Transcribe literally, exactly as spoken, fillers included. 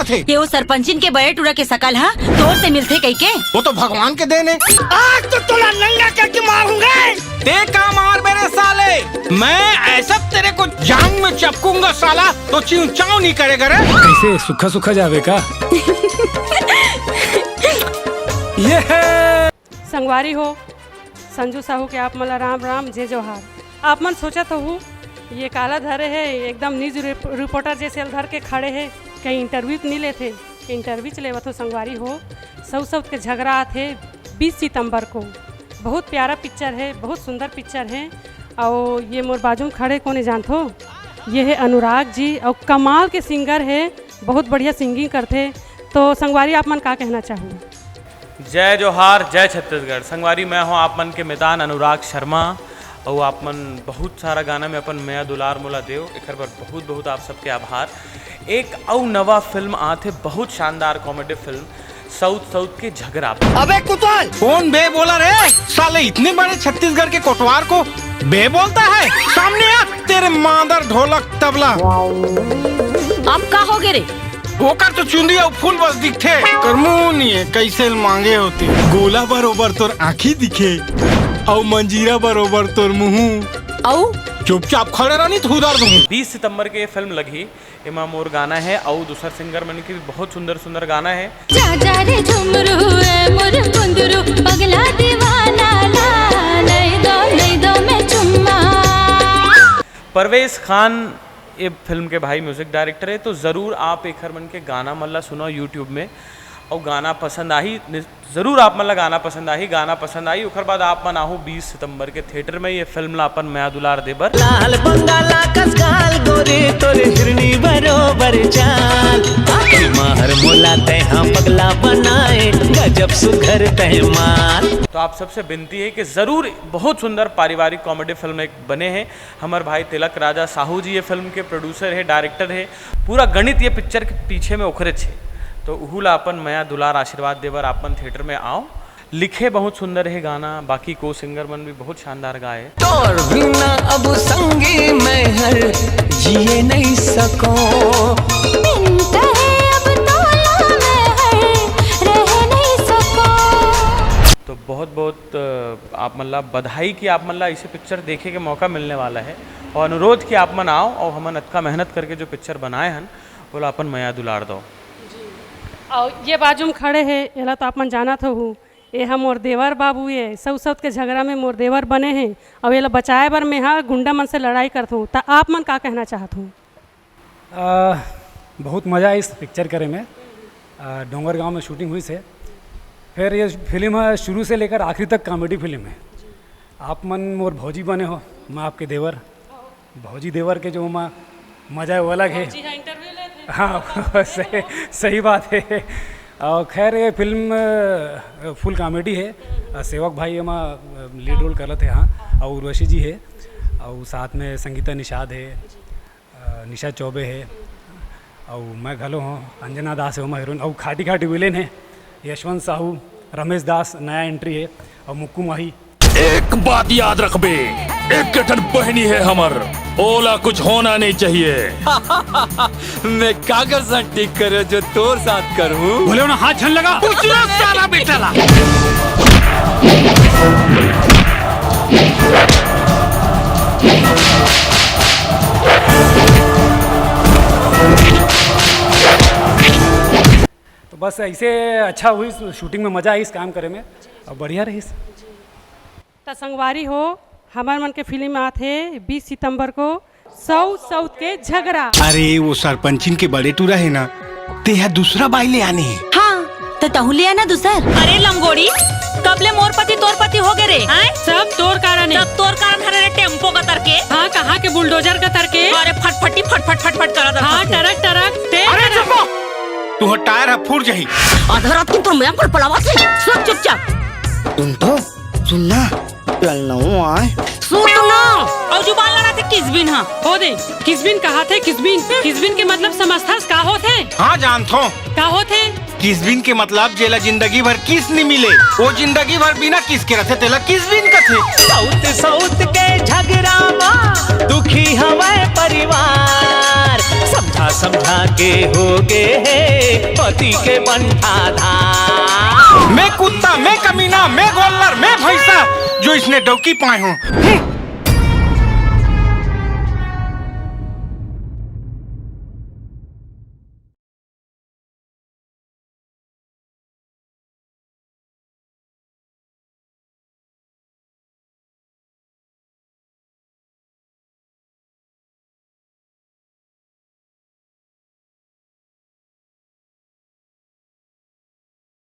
थे। ये वो सरपंचिन के बड़े टूरा के सकल ह तोर से मिलथे कहिके। वो तो भगवान के देन है। आज तो तोला नंगा करके मारूंगा। ते का मार मेरे साले, मैं ऐसा तेरे को जांग में चपकूंगा साला, तो चिंचाव नहीं करेगा रे। कैसे सुखा सुखा जावे का? ये है। संगवारी हो, संजू साहू के आप मन ला राम राम, जय जोहार। आप मन सोचत होहू, ये काला धरे हे, एकदम न्यूज रिप-, रिपोर्टर जैसे ल धर के खड़े हे, कहीं इंटरव्यू तो नहीं लेथे। इंटरव्यू च लेवत हो संगवारी हो। सऊत सऊत के झगरा आथे बीस सितंबर को। बहुत प्यारा पिक्चर है, बहुत सुंदर पिक्चर है। और ये मोर बाजू में खड़े कोने जानथो, ये है अनुराग जी और कमाल के सिंगर है, बहुत बढ़िया सिंगिंग करथे। तो संगवारी आप मन का कहना चाहू? जय जोहार, जय छत्तीसगढ़। संगवारी, मैं हूं आप मन के मितान अनुराग शर्मा, अउ आप मन बहुत सारा गाना में अपन मया दुलार मोला देव, एकर बर बहुत बहुत आप सबके आभार। एक अउ नवा फिल्म आत हे, बहुत शानदार कॉमेडी फिल्म, सऊत सऊत के झगरा। अबे कुतवाल! कौन बे बोला रे? साले इतने बड़े छत्तीसगढ़ के कोटवार को बे बोलता है? सामने आ, तेरे मादर ढोलक तबला। अब का हो गे रे? ओकर तो चुंदी अउ फूल बस दिखथे। कर मुंह नहीं है, कैसे मांगे होते। गोला बरोबर तोर आँखी दिखे, अउ मंजीरा बरोबर तोर मुंह। अउ? चुपचाप खड़े रह, नहीं तो उधार दूंगी। बीस सितंबर के ये फिल्म लगही, एमा मोर गाना है, अउ दूसर सिंगर मन के भी बहुत सुंदर सुंदर गाना है। जा जा रे झुमरू ए मोर कुंदरू, पगला दीवाना ला, नहीं दो, नहीं दो मैं चुम्मा। परवेज खान ये फिल्म के भाई म्यूजिक डायरेक्टर है, तो जरूर आप एखर मन के गाना मन ला सुनो YouTube में, और गाना पसंद आही, नि-, जरूर आप मन ला गाना पसंद आही। गाना पसंद आही, ओकर बाद आप मन आहू बीस सितंबर के थिएटर में ये फिल्म ला अपन मया दुलार देबर। लाल बंगाला कस गाल गोरे तोर हिरनी बरोबर चाल, आखिर माहर मोला तैहा पगला बनाए, गजब सुघर तैमाल। तो आप सबसे विनती है कि जरूर, बहुत सुंदर पारिवारिक कॉमेडी फिल्म एक बने हैं। हमर भाई तिलक राजा साहू जी ये फिल्म के प्रोड्यूसर है, डायरेक्टर है, पूरा गणित ये पिक्चर के पीछे में ओखरेच है। तो उहू ला अपन मया दुलार आशीर्वाद देबर आप मन थिएटर में आओ। लिखे बहुत सुंदर है गाना, बाकी को सिंगर मन भी बहुत शानदार गाए। तोर बिना अब संगी मैं हर जिए नहीं सको। बिन कहे अब तोला मैं हर रह नहीं सको। तो बहुत बहुत, अ, आप मन ला बधाई कि आप मन ला ऐसे पिक्चर देखे के मौका मिलने वाला है, और अनुरोध कि आप मन आओ और हमन अतका मेहनत करके जो पिक्चर बनाए हन, ओला अपन मया दुलार दो। और ये बाजू में खड़े हे, एला तो आप मन जानत होहू, ये ह मोर देवर बाबू, ये सऊत सऊत के झगरा में मोर देवर बने हे, और एला बचाए बर मैं हा गुंडा मन से लड़ाई करत हूँ। त आप मन का कहना चाहत हूँ? आ, बहुत मज़ा आइस पिक्चर करे में। आ, डोंगरगांव में शूटिंग हुई से, फिर ये फिल्म है शुरू से लेकर आखिरी तक कॉमेडी फिल्म है। आप मन मोर भौजी बने हो, मैं आपके देवर, भौजी देवर के जो मा-, मज़ा है वो अलग है। जी हाँ, इंटरव्यू लेते हैं। हाँ, सही, सही बात है। और खैर ये फिल्म अ, फुल कॉमेडी है। अ, सेवक भाई एमा लीड रोल करत हे, हाँ, और उर्वशी जी है, और साथ में संगीता निषाद है, अ, निशा चौबे है, और मैं घलो हूँ, अंजना दास है ओमा हीरोइन, और खाटी खाटी विलेन है यशवंत साहू, रमेश दास नया एंट्री है, और मुक्कू माही। एक बात याद रखबे, एक ठन बहनी है हमर, ओला कुछ होना नहीं चाहिए। मैं का कर सकती करे जो तोर साथ करूं? बोले ना, हाथ झन लगा। उजला साला बेटा ला। तो बस ऐसे अच्छा हुई, शूटिंग में मजा आई इस काम करे में, और बढ़िया रही। त संगवारी हो, हमर मन के फिल्म आत हे बीस सितंबर को, सऊत सऊत के झगरा। अरे, वो सरपंचिन के बड़े टूरा है ना, तेहा दूसरा बाई ले आने हे। हाँ, त तहू ले आना दूसर। अरे लंगोड़ी, कब ले मोर पति तोर पति हो गे रे? हैं? सब तोर कारण है। सब तोर कारण हरे रे, टेम्पो कतर के। हाँ, कहाँ के बुलडोजर कतर के। अरे फटफटी फटफट फटफट करत हाँ, हस। टरक टरक, ते अरे टरक। चुप हो! तुहर टायर ह फूट जाही। आधा रात के तोर मया पर पलावा से। सुन चुपचाप। सुन तो, सुन ना। ललनऊ आय। सुन तो ना। अउ जुबान लड़ाथे किसबिन हा। हो दे, किसबिन कहाथे किसबिन। किसबिन के मतलब समझथस का होथे? हाँ जानथो। का होथे? किसबिन के मतलब जेला जिंदगी भर किस नि मिले, वो जिंदगी भर बिना किस के रथे, तेला किसबिन कथे। सऊत सऊत के झगरा मा दुखी हवय परिवार। समझा झाके हो गे हे पति के बंठा धार। मैं कुत्ता, मैं कमीना, मैं गोल्लर, मैं भैंसा, जो इसने डौकी पाए हूँ। हम्म।